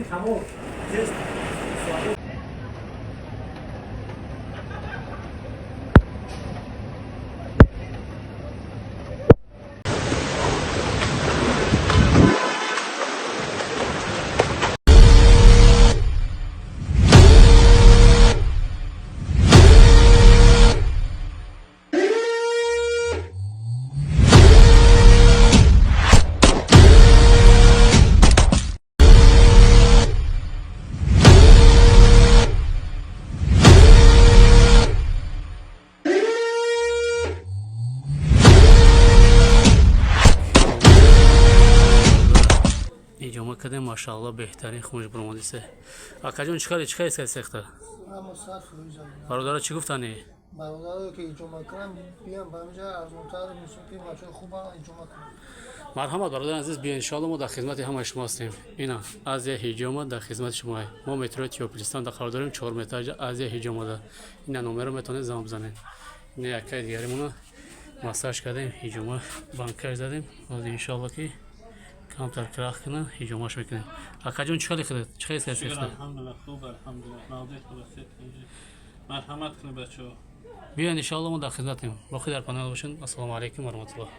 Тамом. Иҷома кардем, машаалло, беҳтарин хунш буромадисе. Акаҷон, чӣ кардӣ, чӣ кардӣ сехта? Ҳама 100%. Бародаро, чӣ гуфтанӣ? Бародаро, ки иҷома кунам, биям ба ҳаминҷа, арзонтар, мисол ки бачаҳои хуба иҷома кунам. Марҳамат, бародари азиз, биё, иншоалло, мо дар хизмати ҳамаи шумо ҳастем. Ина Азия Ҳиҷома дар хизмати шумо. Мо метрои Тёплый Стан дар қарор дорем, 4 метр Азия Ҳиҷомада. Ина номерро метавонед занг бизанед. Ина якаи дигаримона массаж кардем, ҳиҷома банкаш задем. Ҳозир, иншоалло, ки камтар крах кунам, ҳиҷомаш мекунем. Акаҷон, чӣ хеле худат, чӣ хеле сехта? Алҳамдулилла, хуб, алҳамдулилла, навдеҳ хулосет. Марҳамат кунед, бачаҳо. Биёед, иншоалло, мо дар хизматем. Боқӣ дар паноҳ бошед. Ассалому алайкум ва раҳматуллоҳ.